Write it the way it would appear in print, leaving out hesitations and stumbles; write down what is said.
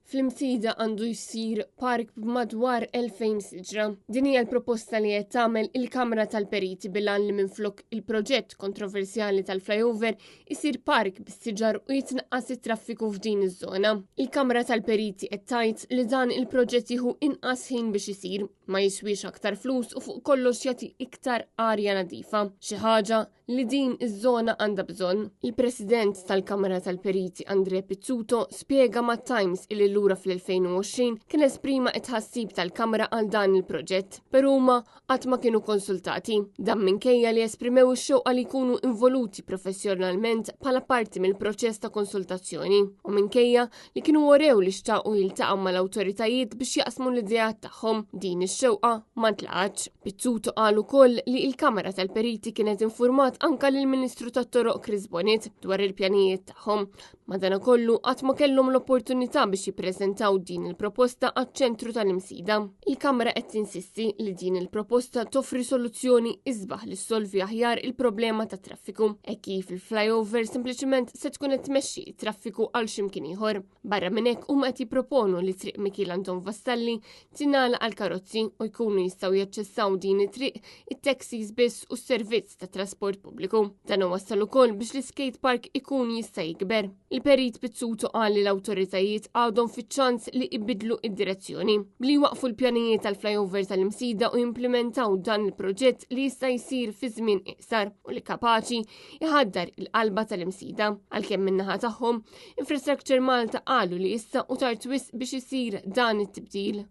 Fl-Imsida għandu jsir park b'madwar 2000 siġra. Din hija l-proposta li qed tagħmel il-Kamra tal-Periti bil-għan li minflok il-proġett kontroversjali tal-flyover isir park bis-siġar u jitnaqqas it-traffiku f'din iż-żona. Il-Kamra tal-Periti qed tgħid li dan il-proġett jieħu inqas ħin biex isir, ma jiswiex aktar flus u fuq kollox jagħti iktar arja nadifa, xi ħaġa li din iż-żona għandha bżonn. Il-President tal-Kamra tal-Periti Andre Pizzuto spjega ma' Times illi lura fl-2020 kien esprima it-ħassib tal-Kamra għal dan il-proġett, però huma qatt ma kienu konsultati. Dan minkejja li esprimew ix-xewqa li jkunu involuti professjonalment bħala parti mill-proċess ta' konsultazzjoni u minkejja li kienu orew li xtaqu jiltaqgħu mal-awtoritajiet biex jaqsmu l-ideat tagħhom. Din ix-xewqa ma ntlaqatx. Pizzuto qal ukoll li l-Kamra tal-Periti kienet infurmat anka lill-Ministru tat-Toroq Chris Bonett dwar il-pjanijiet tagħhom. Madanakollu qatt ma kellhom l-opportunità biex jippreżentaw din il-proposta għaċ-ċentru tal-Imsida. Il-Kamra qed tinsisti li din il-proposta toffri soluzzjoni isbaħ li ssolvi aħjar il-problema ta' traffiku, hekk kif il-flyover sempliċement se tkun qed tmexxi t-traffiku għal x'imkien ieħor. Barra minn hekk huma qed jipproponu li triq Mikiel Anton Vassalli tingħalaq għal karozzi u jkunu jistgħu jaċċessaw din it-triq it-taxis biss u s-servizz ta' trasport pubbliku. Dan wassal ukoll biex l-skate park ikun jista' jikber. Il-Perit Pizzuto qal li l-awtoritajiet għadhom fiċ-ċans li jbiddlu id-direzzjoni bli jwaqfu l-pjanijiet tal-flyover tal-Imsida u jimplementaw dan il-proġett li jista' jsir fi żmien iqsar u li kapaċi iħaddar il-qalba tal-Imsida. Għalkemm min-naħa tagħhom, Infrastructure Malta qalu li issa u tard wisq biex isir dan it-tibdil.